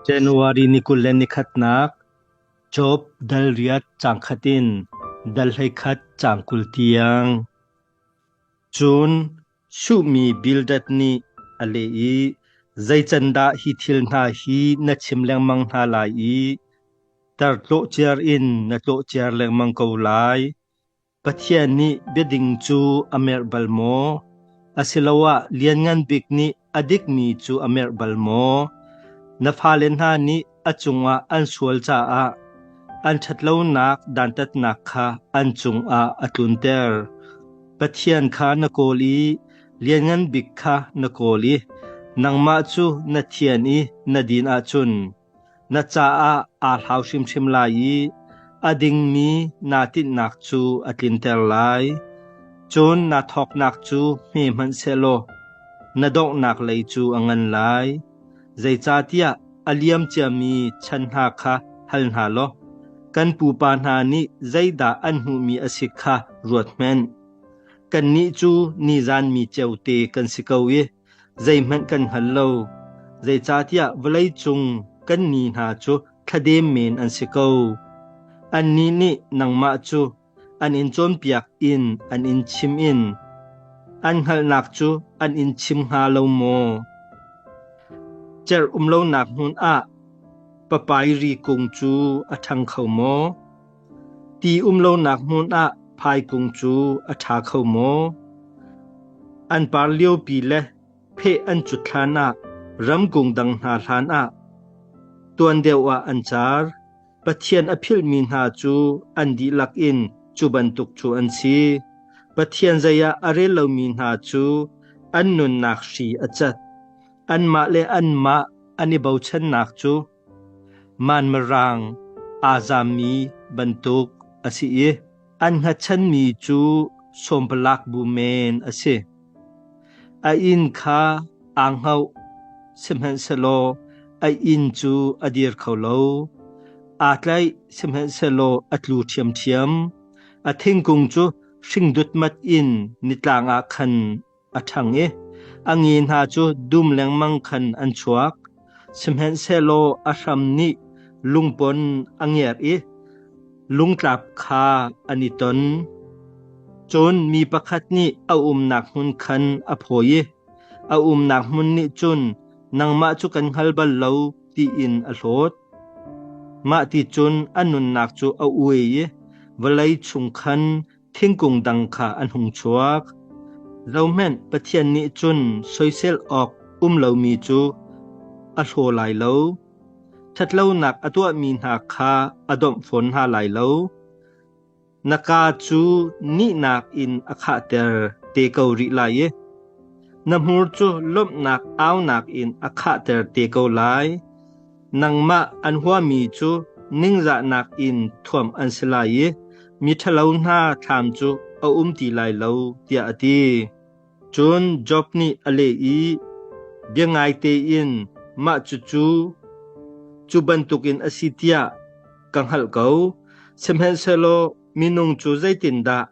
January ni 21nak Job dal 8 caang khat in dal 11 caang 20 tiang. Cun Shuhmi Bildad nih a leh i, Zei can dah hi thil hna hi na chim lengmang hna lai i tar tlawhciar in na tlawhciar lengmang ko lai? Pathian nih biading cu a merh bal maw? Asiloah Lianngan Bik nih a dikmi cu a merh bal maw? Na fale hna nih a cungah an sual caah an ṭhatlonak dantatnak kha an cungah a tlunter. Pathian kha na kawl i Lianngan Bik kha na kawl i nangmah cu na thian i na din ahcun na caah aa hlau hrimhrim lai i a dingmi naa tinhnak cu a tlinter lai. Cun naa thawknak cu hme hmanh sehlaw na donghnak lei cu a ngan lai. Zeicahtiah a liam ciami chan hna kha hal hna law kan pupa hna nih zeidah an hmuhmi a si kha ruat hmanh. Kannih cu nizan mi ceote kan si ko i zeihmanh kan hngal lo, zeicahtiah vawleicung kan ni hna cu thladem men an si ko. Annih nih nangmah cu an in cawnpiak in an in chim in an hngalhnak cu an in chim hnga lo maw? Cerh um lonak hmun ah papairi kung cu a ṭhang kho maw? Ti um lonak hmun ah phaikung cu a ṭha kho maw? An par liopi le pheh an cut hlan ah ramkung dang hna hlan ah tuan deuh ah an car. Pathian a philhmi hna cu an dihlak in cu bantuk cu an si. Pathian zei ah a rel lomi hna cu an nunnak hri a cat. Anmah le anmah an i bochannak cu Manmarang aa zammi bantuk a si i an hngatchanmi cu sawmpalak bu men a si. A inn kha aa hngoh, sihmanhsehlaw a inn cu a dir kho lo. Aa tlaih, sihmanhsehlaw a tlu ṭhiamṭhiam. A thingkung cu hring dutmat in nitlang ah khan a ṭhang i a nge hna cu dum lengmang khan an chuak. Sihmanhsehlaw a hram nih lungpon a ngerh i lungtlap kha an i ton. Cun mi pakhat nih a umnak hmun khan a phawi i a umnak hmun nih cun nangmah cu kan hngal bal lo tiin a hlawt. Mah ti cun a nunnak cu a uai i vawlei chung khan thingkung dang kha an hung chuak. Zohhmanh, Pathian nih cun soisel awk um lomi cu a hlaw lai lo. Ṭhatlonak a tuahmi hna kha a domh fawn hna lai lo. Na kaa cu nihnak in a khahter te ko rih lai i na hmur cu lawmhnak aunak in a khahter te ko lai. Nangmah an huami cu ningzahnak in thuamh an si lai i miṭhalo hna thlam cu a um ti lai lo, tiah a ti. Cun Job nih a leh i, Biangai tein mah cucu cu bantukin a si tiah ka hngalh ko, sihmanhsehlaw minung cu zeitindah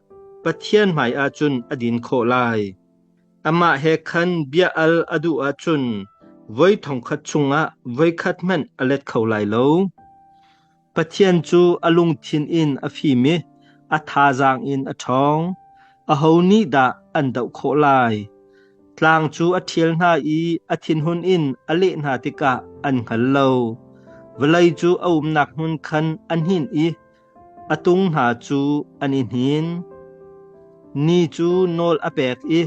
Pathian hmaiah cun a din khawh lai? Amah he khan bia al a duh ahcun voi thongkhat chungah voikhat hmanh a let kho lai lo. Pathian cu a lungthin in a fim i a thazaang in a ṭhawng. Aho nih dah an doh khawh lai? Tlang cu a ṭhial hna i a thinhun in a leh hna tikah an hngal lo. Vawlei cu a umnak hmun khan a hninh i A tung hna cu an i hnin. Ni cu nawl a pek i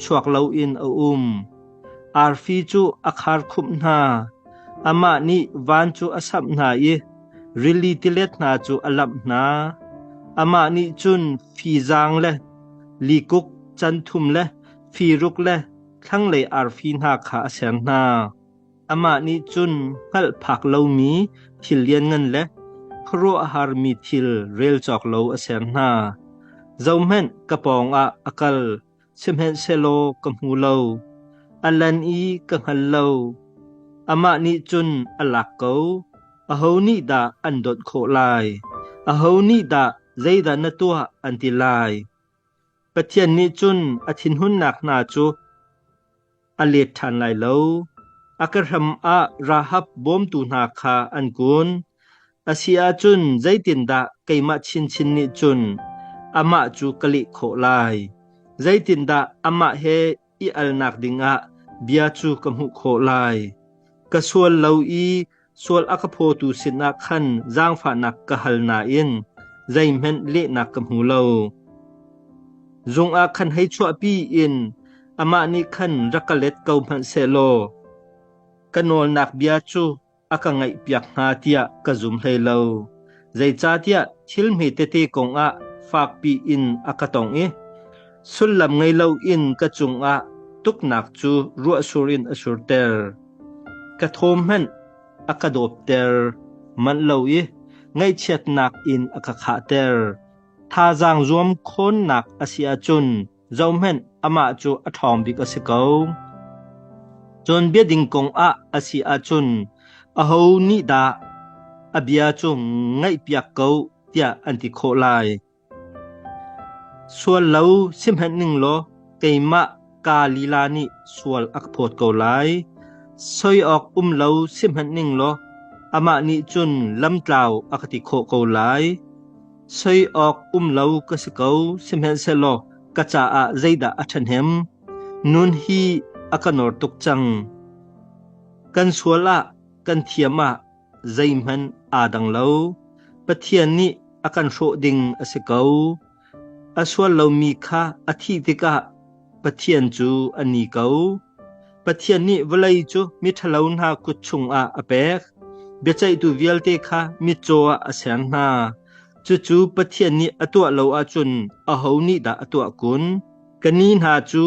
chuak loin a um. Arfi cu a kharkhumh hna. Amah nih van cu a samh hna i rili tilet hna cu a lamh hna. Amah nih cun fizang le likuk canthum le firuk le thlanglei arfi hna kha a ser hna. Amah nih cun hngalh phak lomi thil lianngan le khuaruahharmi thil rel cawk lo a ser hna. Zohhmanh, ka pawngah a kal, sihmanhsehlaw ka hmu lo. A lan i ka hngal lo. Amah nih cun a lak ko. Aho nih dah an donh khawh lai? Aho nih dah zeidah na tuah an ti lai? Pathian nih cun a thinhunnak hna cu a let ṭhan lai lo. A ka hram ah Rahab bawmtu hna kha an kun. A si ahcun zeitindah keimah chinchin nih cun amah cu ka leh khawh lai? Zeitindah amah he i alnak dingah bia cu ka hmuh khawh lai? Ka sual lo i sual a ka phawtu sinah khan zaangfahnak ka hal nain zeihmanh lehnak ka hmu lo. Zung ah khan hei chuahpi in amah nih khan rak ka let ko hmanh sehlaw ka nawlnak bia cu a ka ngaihpiak hnga tiah ka zum hlei lo. Zeicahtiah thil hme tete kongah fakpi in a ka tong i sullam ngei loin ka cungah tuknak cu ruahsur in a surter. Ka thaw hmanh a ka dawpter manh lo i ngaihchiatnak in a ka khahter. Thazaang zuam khawnnak a si ahcun zohhmanh amah cu a ṭhawng bik a si ko. Cun biading kong ah a si ahcun aho nih dah a bia cu ngaihpiak ko tiah an ti khawh lai. Sual lo sihmanh ning law keimah ka lila nih sual a ka phawt ko lai. Soi awk um lo sihmanh ning law amah nih cun lamtlau a ka ti khawh ko lai. Soi awk um lo ka si ko, sihmanhsehlaw ka caah zeidah a ṭhahnem? Nun hi a ka nor tuk cang. Kan sual ah, kan thiam ah zeihmanh aa dang lo. Pathian nih a kan hrawh ding a si ko. A sual lomi kha a thih tikah Pathian cu a ni ko. Pathian nih vawlei cu miṭhalo hna kut chungah a pek. Biaceihtu vialte kha mitcaw ah a ser hna. Cucu Pathian nih a tuah lo ahcun aho nih dah a tuah kun? Ka ni hna cu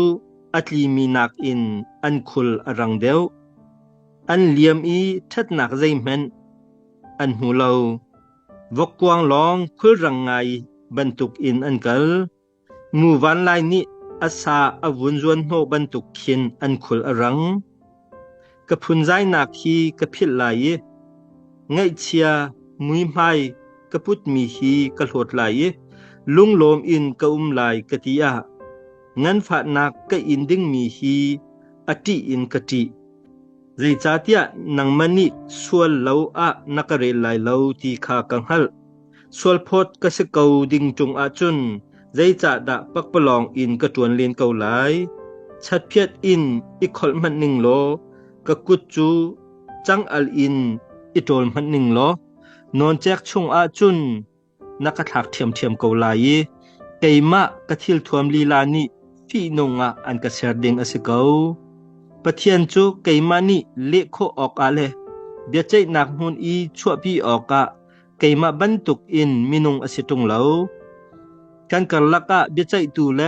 a tlimi nakin an khul a rang deuh. An liam i ṭhatnak zeihmanh an hmu lo. Vokkuang lawng khulrang ngai bantukin an kal. Muvanlai nih a sa a vun zuanhnawh bantuk khin an khul a rang. Ka phunzainak hi ka philh lai i ngaihchia muihmai ka putmi hi ka hlawt lai i lunglawm in ka um lai ka ti ah nganfahnak ka in dingmi hi a ṭih in ka ṭih. Zeicahtiah nangmah nih sual lo ah na ka rel lai lo ti kha ka hngalh. Sualphawt ka si ko ding ṭung ahcun zeicahdah pakpalawng in ka ṭuan len ko lai? Chatphiat in i kholh hmanh ning law ka kut cu cang-al in i ṭawl hmanh ning law nawncek chungah cun na ka thlak ṭhiamṭhiam ko lai i keimah ka thilthuam lila nih fihnung ah an ka ser ding a si ko. Pathian cu keimah nih leh khawh awkah le biaceihnak hmun i chuahpi awkah keimah bantuk in minung a si ṭung lo. Kan karlak ah biaceihtu le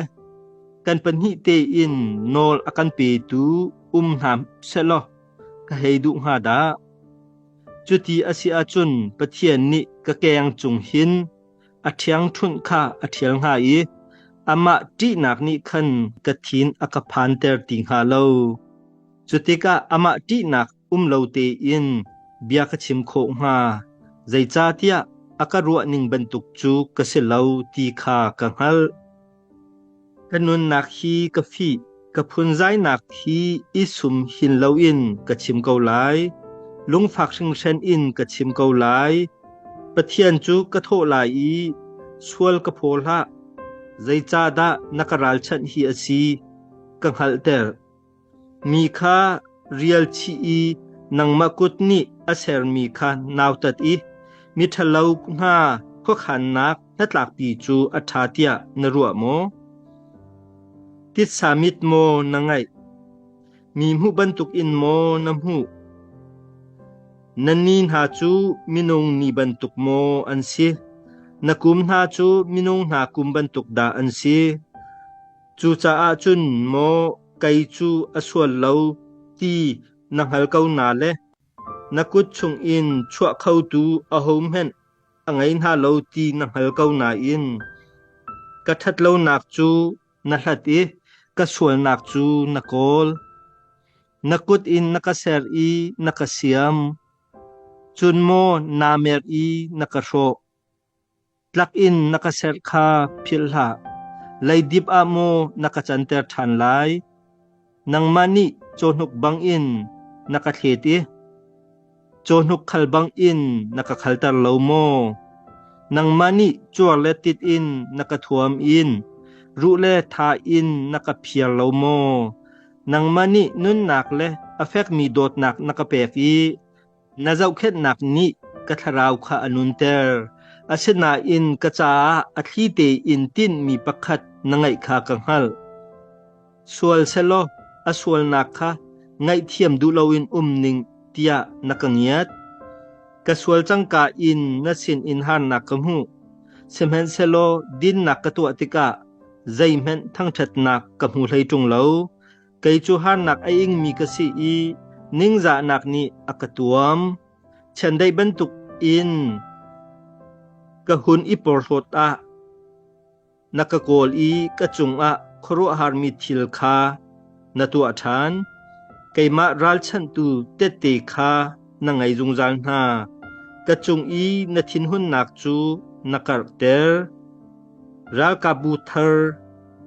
kan pahnih tein nawl a kan petu um hna sehlaw ka hei duh hnga dah. Cuti a si ahcun Pathian nih ka keng cung hin a ṭhiangṭhunh kha a ṭhial hnga i amah ṭihnak nih khan ka thin a ka phanter ti hnga lo. Cutikah amah ṭihnak um lo tein bia ka chim khawh hnga, zeicahtiah a ka ruahning bantuk cu ka si lo ti kha ka hngalh. Ka nunnak hi ka fih, ka phunzainak hi i sum hin loin ka chim ko lai, lungfak hringhran in ka chim ko lai. Pathian cu ka thawh lai i sual ka phaw hlah, zeicahdah na ka ralchanh hi a si, ka hngalhter. Mi kha rial chih i nangmah kut nih a sermi kha nautat i miṭhalo hna khuakhannak hnatlakpi cu a ṭha tiah na ruah maw? Titsa mit maw na ngeih? Mi hmuh bantukin maw na hmuh? Na ni hna cu minung ni bantuk maw an si? Na kum hna cu minung hna kum bantuk dah an si? Cucaah cun maw kei cu a sual lo ti na hngal ko na le na kut chungin chuah khotu ahohmanh a ngei hna lo ti na hngal ko nain ka ṭhatlonak cu na hlat i ka sualnak cu na kawl. Na kut in na ka ser i na ka siam, cun maw naa mer i na ka hrawh. Tlak in na ka serh kha philh hlah. Leidip ah maw na ka canter ṭhan lai? Nangmah nih cawhnuk bangin na ka thlet i cawhnuk khal bangin na ka khalter lo maw? Nangmah nih cuar le tit in na ka thuam in ruh le tha in na ka phiar lo maw? Nangmah nih nunnak le a fekmi dawtnak na ka pek i Na zohkhenhnak nih ka thlarau kha a nunter. Asinain ka caah a thli tein tinhmi pakhat na ngeih kha ka hngalh. Sual sehlaw a sualnak kha ngaihthiam duh loin um ning tiah na ka ngiat. Ka sual cangka in na sinin harnak ka hmuh. Sihmanhsehlaw dinnak ka tuah tikah zeihmanh thangṭhatnak ka hmu hlei ṭung lo. Kei cu harnak a ingmi ka si i ningzahnak nih a ka tuam. Chiandeih bantuk in ka hun i porhlawt ah na ka kawl i ka cungah khuaruahharmi thil kha na tuah ṭhan. Keimah ralchanhtu tette kha na ngei zungzal hna. Ka cung i na thinhunnak cu na karhter. Ralkapbu thar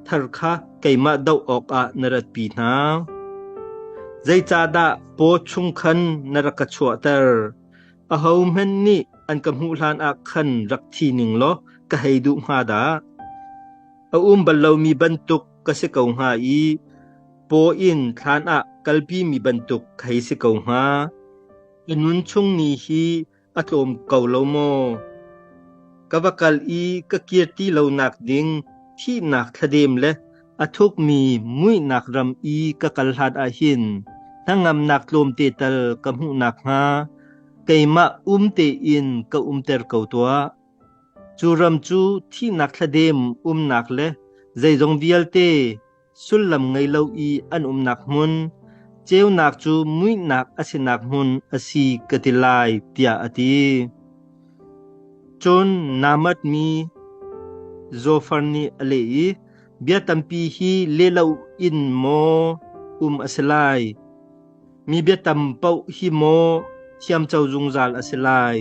thar kha keimah doh awkah na ratpi hna. Zeicahdah paw chung khan na rak ka chuahter? Ahohmanh nih an ka hmuh hlanah khan rak thi ning law ka hei duh hnga dah. A um bal lomi bantuk ka si ko hnga i paw in thlan ah kalpimi bantuk ka hei si ko hnga. Ka nun chung ni hi a tlawm ko lo maw? Ka va kal i ka kir ti lonak ding thihnak thladem le a thukmi muihnak ram i ka kal hlan ah hin hnangamnak tlawmte tal ka hmuh nakhnga keimah um tein ka umter ko tuah. Cu ram cu thihnak thladem umnak le zeizong vialte sullam ngei lo i an umnak hmun, ceunak cu muihnak a sinak hmun a si ka ti lai, tiah a ti. Cun Naamat mi Zofar nih a leh i, Bia tampi hi leh lo in maw um a si lai? Mi bia tam paoh hi maw thiamco zungzal a si lai?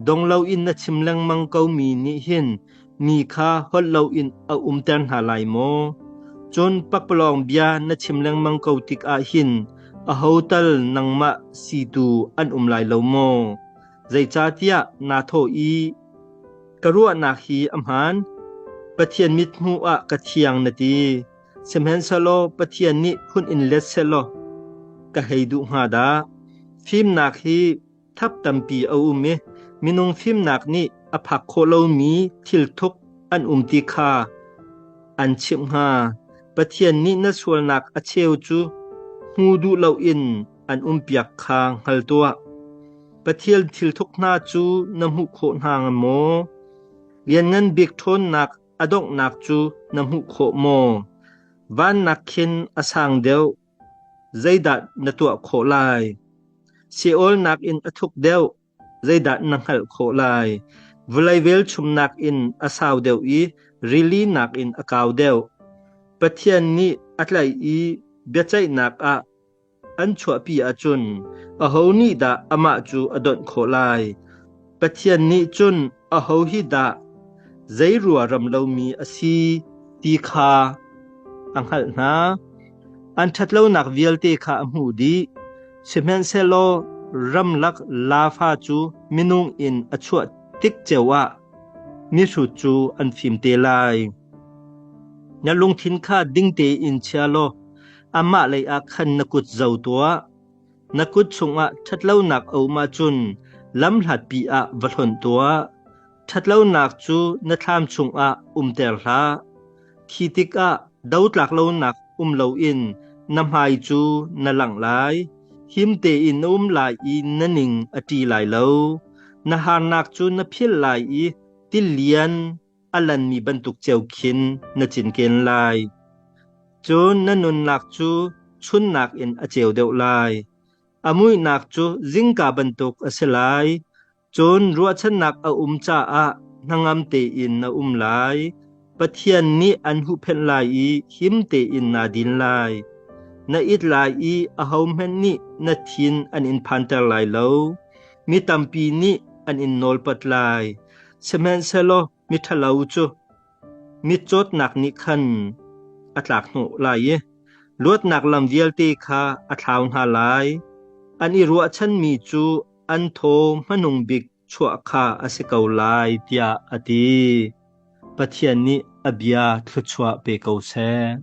Dong loin na chim lengmang komi nih hin mi kha holh loin a umter hna lai maw? Cun pakpalawng bia na chim lengmang ko tikah hin aho tal nangmah situ an um lai lo maw? Zeicahtiah naa thawh i, Ka ruahnak hi a hmaan, Pathian mithmuh ah ka thiang na ti. Sihmanhsehlaw Pathian nih phun in let sehlaw ka hei duh hnga dah. Fimnak hi thap tampi a um i minung fimnak nih a phak khawh lomi thilthuk an um ti kha an chimh hnga. Pathian nih na sualnak a cheu cu hmu duh loin an umpiak kha hngal tuah. Pathian thilthuk hna cu na hmuh khawh hna maw? Lianngan bik ṭhawnnak a donghnak cu na hmuh khawh maw? Vannak khin a sang deuh, zeidah na tuah khawh lai? Sheol nakin a thuk deuh, zeidah na hngalh khawh lai? Vawlei velchumnak in a sau deuh i rili nakin a kau deuh. Pathian nih a tlaih i biaceihnak ah An chuahpi ahcun aho nih dah amah cu a donh khawh lai? Pathian nih cun aho hi dah zei ruaram lomi a si ti kha a hngalh hna. An ṭhatlonak vialte kha a hmuh dih. Sihmanhsehlaw ramlak laafa cu minung in a chuah tik ceo ah mihrut cu an fim te lai. Na lungthin kha ding tein chia law amah lei ah khan na kut zo tuah. Na kut chungah ṭhatlonak a um ahcun lamhlatpi ah va hlonh tuah. Ṭhatlonak cu na thlam chungah umter hlah. Khi tikah dotlak lonak um loin na hmai cu na langh lai. Him tein na um lai i na ning a ṭi lai lo. Na harnak cu na philh lai i tilian a lanmi bantuk cio khin na cinken lai. Cun na nunnak cu chunnak in a ceu deuh lai. A muihnak cu zingka bantuk a si lai. Cun ruahchannak a um caah hnangam tein na um lai. Pathian nih an huhphenh lai i him tein naa din lai. Na it lai i ahohmanh nih na thin an in phanter lai lo. Mi tampi nih an in nawlpat lai. Sihmanhsehlaw miṭhalo cu mitcawtnak nih khan a tlakhnawh lai i luatnak lam vialte kha a thlau hna lai. An i ruahchanmi cu an thaw hmanung bik chuah kha a si ko lai tiah a ti. Pathian nih a bia thluachuah pe ko seh.